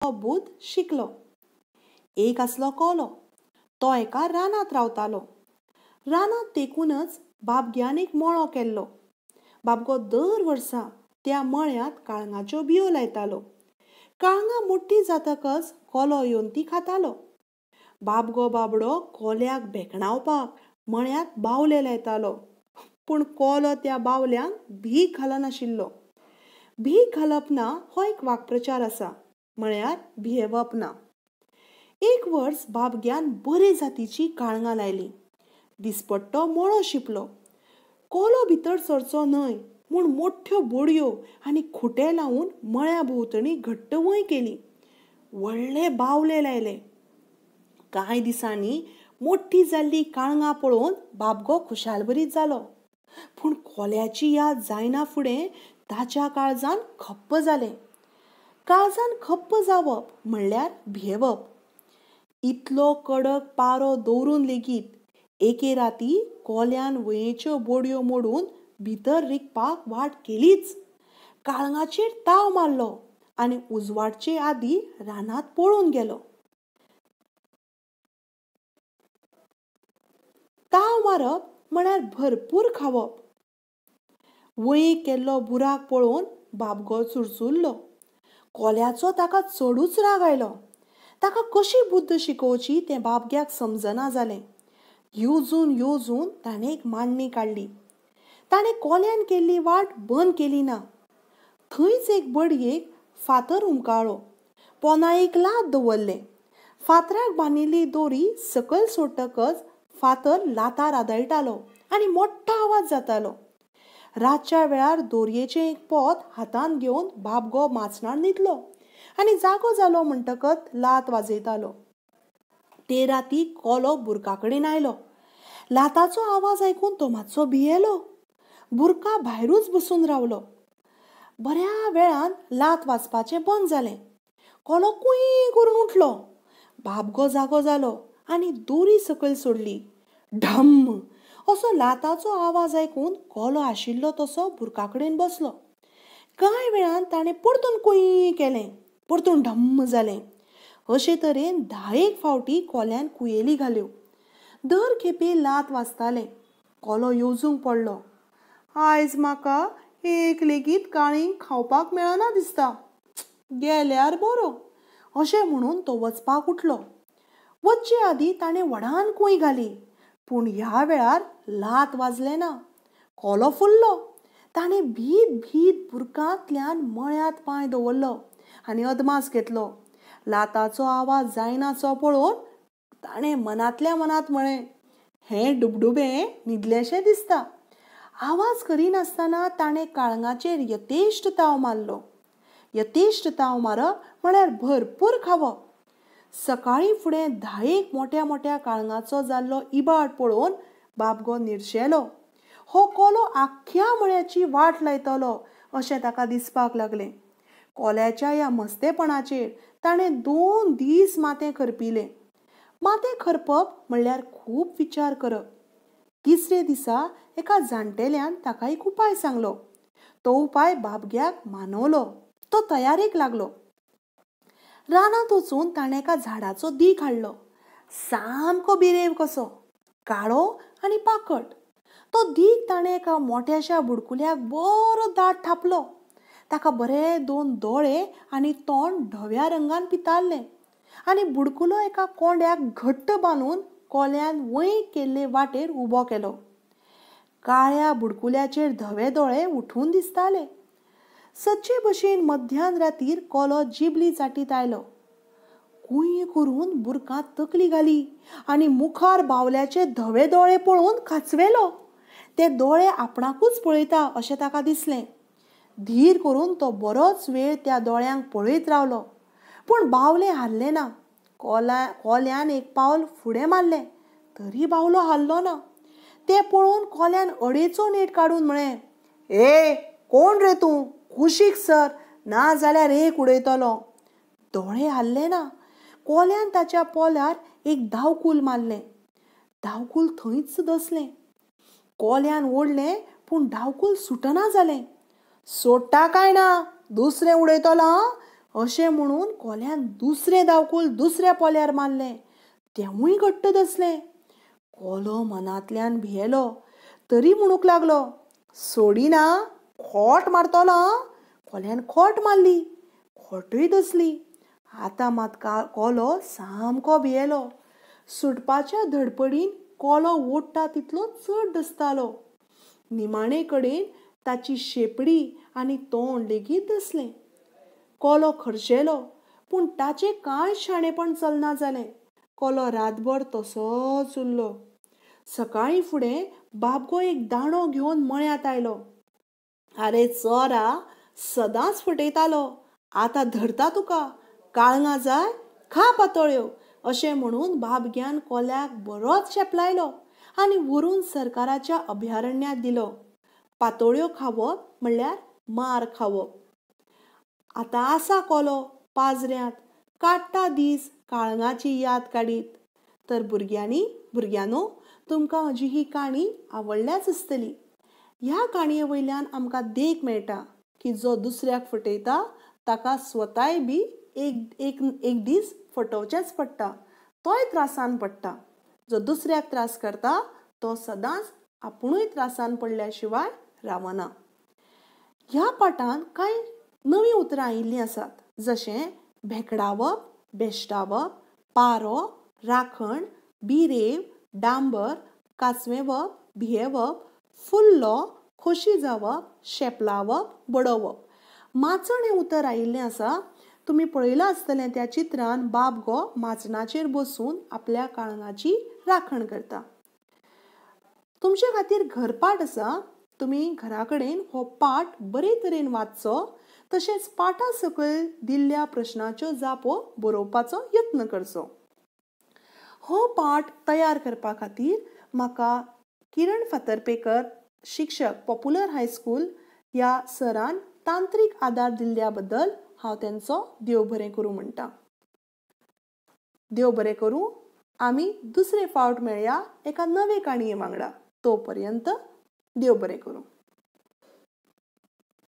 बुद्द शिकलो. एक आसलो कोलो. तो एका रानांत रावतालो. रानांत तेकूनच बाबग्यान एक मळो केल्लो. बाबगो दर वर्सा त्या मळ्यांत काळंगाच्यो बियो लायतालो. काळंगां मोठी जातकच कोलो येवन ती खातालो. बाबगो बाबडो कोल्याक भेकणावपाक मळ्यांत बावले लायतालो, पूण कोलो त्या बावल्यांक भीक घालनाशिल्लो. भीक घालप ना हो एक वाक्प्रचार आसा, म्हळ्यार भियेवप ना. एक वर्स बाबग्यान बरे जातीची काळंगां लायली. दिसपट्टो मळो शिंपलो. कोलो भितर सरचो न्हय म्हूण मोठ्यो बोडयो आनी खुटे लावन मळ्या भोंवतणी घट्ट वंय केली. व्हडले बावले लायले. कांय दिसांनी मोठी जाल्ली काळंगां पळोवन बाबगो खुशालभरीत जालो. पूण कोल्याची याद जायना फुडें ताच्या काळजान खप्प जालें. काळजान खप्प जावप म्हणल्यार भियेवप. इतलो कडक पारो दवरून लेगीत एके राती कोल्यान वंयेच्यो बोडयो मोडून भितर रिगपाक वाट केलीच. काळंगाचेर ताव मारलो आनी उजवाडचे आदी रानांत पळून गेलो. ताव मारप म्हळ्यार भरपूर खावप. वंयेक केल्लो बुराक पळोवन बाबगो चुरचुरलो. कोल्याचो ताका चडूच राग आयलो. ताका कशी बुद्द शिकोवची तें बाबग्याक समजना जालें. येवजून येवजून ताणें एक मांडणी काडली. ताणें कोल्यान केल्ली वाट बंद केली ना. थंयच एक बडयेक फातर हुमकाळ्ळो. पोंदा एक लात दवरलें. फातराक बांदिल्ली दोरी सकयल सोडटकच फातर लातार आदळटालो आनी मोठो आवाज जातालो. रातच्या वेळार दोरयेचें एक पोत हातांत घेवन बाबगो माचणार न्हिदलो आनी जागो जालो म्हणटकच लात वाजयतालो. ते राती कोलो बुरका कडेन आयलो. लाताचो आवाज आयकून तो मातसो भियेलो. बुरका भायरूच बसून रावलो. बऱ्या वेळान लात वाजपाचें बंद जालें. कोलो कूंय करून उठलो. बाबगो जागो जालो आनी दोरी सकयल सोडली. ढम्म असो लाताचो आवाज आयकून कोलो आशिल्लो तसो बुरका कडेन बसलो. कांय वेळान ताणें परतून कूंय केलें. परतून ढम्म जालें. अशे तरेन 10 फावटी कोल्यान कुयेली घाल्यो. दर खेपे लात वाजतालें. कोलो येवजूंक पडलो. आयज म्हाका एक लेगीत काळींग खावपाक मेळना दिसता, गेल्यार बरो, अशें म्हणून तो वचपाक उठलो. वचचे आदीं ताणें व्हडान कूंय घाली, पूण ह्या वेळार लात वाजलें ना. कोलो फुल्लो. ताणें भीत भीत बुरकांतल्यान मळ्यांत पांय दवरलो आनी अदमास घेतलो. लाताचो आवाज जायनासो पळोवन ताणें मनांतल्या मनांत म्हळें, हें डुबडुबें न्हिदलेंशें दिसता. आवाज करिनासतना ताणें काळंगाचेर यथेश्ट ताव मारलो. यथेश्ट ताव मारप म्हळ्यार भरपूर खावप. सकाळीं फुडें 10 मोठ्या मोठ्या काळंगाचो जाल्लो इबाड पळोवन बाबगो निर्शेलो. हो कोलो आख्ख्या मळ्याची वाट लायतलो अशें ताका दिसपाक लागलें. कोल्याच्या ह्या मस्तेपणाचेर ताणें 2 दीस माथें खरपिलें. माथें खरपप म्हणल्यार खूब विचार करप. तिसरे दिसा एका जाणटेल्यान ताका एक उपाय सांगलो. तो उपाय बाबग्याक मानवलो. तो तयारेक लागलो. रानांत वचून ताणें एका झाडाचो दीख हाडलो. सामको बिरेव कसो, काळो आनी पाकट. तो दीख ताणें एका मोट्याशा बुडकुल्याक बरो दाट थापलो. ताका बरे 2 दोळे आनी तोंड धव्या रंगान पितारलें आनी बुडकुलो एका कोंड्याक घट्ट बांदून कोल्यान वंय केल्ले वाटेर उबो केलो. काळ्या बुडकुल्याचेर धवे दोळे उठून दिसताले. सदचे भशेन मध्यान रातीर कोलो जिबली चाटीत आयलो. कूंय करून बुरकांत तकली घाली आनी मुखार बावल्याचे धवे दोळे पळोवन कांचवेलो. ते दोळे आपणाकूच पळयता अशें ताका दिसलें. धीर करून तो बरोच वेळ त्या दोळ्यांक पळयत रावलो, पूण बावलें हारलें ना. कोल्यान एक पावल फुडें मारलें तरी बावलो हारलो ना. तें पळोवन कोल्यान अडेचो नेट काडून म्हळें, ए कोण रे तूं, कुशीक सर, ना जाल्यार एक उडयतलो. दोळे हारले ना. कोल्यान ताच्या पोल्यार एक दावकूल मारलें. दावकूल थंयच दसलें. कोल्यान ओडलें पूण दावकूल सुटना जालें. सोडटा काय ना, दुसरें उडयतलो. अशें म्हणून कोल्यान दुसरें दावकूल दुसऱ्या पोल्यार मारलें. तेंवूय घट्ट दसलें. कोलो मनांतल्यान भियेलो तरी म्हणूंक लागलो, सोडिना, खोट मारतलो. कोल्यान खोट मारली, खोटूय दसली. आतां मात कोलो सामको भियेलो. सुटपाच्या धडपडीन कोलो ओडटा तितलो चड दसतालो. निमाणे कडेन ताची शेपडी आनी तोंड लेगीत दसलें. कोलो खर्शेलो, पूण ताचें कांय शाणेपण चलना जालें. कोलो रातभर तसोच उरलो. सकाळीं फुडें बाबगो एक दांडो घेवन मळ्यांत आयलो. आरे चोरा, सदांच फटयतालो, आतां धरता तुका, काळंगां जाय खा पातोळ्यो, अशें म्हणून बाबग्यान कोल्याक बरोच शेपलायलो आनी व्हरून सरकाराच्या अभयारण्यांत दिलो. पातोळ्यो खावप म्हणल्यार मार खावप. आतां आसा कोलो पाजऱ्यांत, काडटा दीस काळंगाची याद काडीत. तर भुरग्यांनो, तुमकां म्हजी ही काणी आवडल्याच आसतली. ह्या काणये वयल्यान आमकां देख मेळटा की जो दुसऱ्याक फटयता ताका स्वताय बी एक एक एक दीस फटोवचेंच पडटा, तोय त्रासान पडटा. जो दुसऱ्याक त्रास करता तो सदांच आपुणूय त्रासान पडल्या शिवाय रावना. ह्या पाठांत कांय नवीं उतरां आयिल्लीं आसात, जशें भेकडावप, बेश्टावप, पारो, राखण, बिरेव, डांबर, काचवेवप, भियेवप, फुल्लो, खोशी जावप, शेपलावप, बडोवप. माचण हें उतर आयिल्लें आसा. तुमी पळयलां आसतलें त्या चित्रान बाबगो माचणाचेर बसून आपल्या काळंगाची राखण करता. तुमचे खातीर घरपाठ आसा. तुमी घरा कडेन हो पाठ बरे तरेन वाचचो, तशेंच पाठा सकयल दिल्ल्या प्रश्नाच्यो जापो बरोवपाचो यत्न करचो. हो पाठ तयार करपा खातीर म्हाका किरण फातर्पेकर, शिक्षक, पॉप्युलर हायस्कूल ह्या सरान तांत्रीक आदार दिल्ल्या बद्दल हांव तेंचो देव बरें करूं म्हणटा. देव बरें करूं. आमी दुसरे फावट मेळया एका नवे काणये वांगडा. तो पर्यंत देव बरें करूं.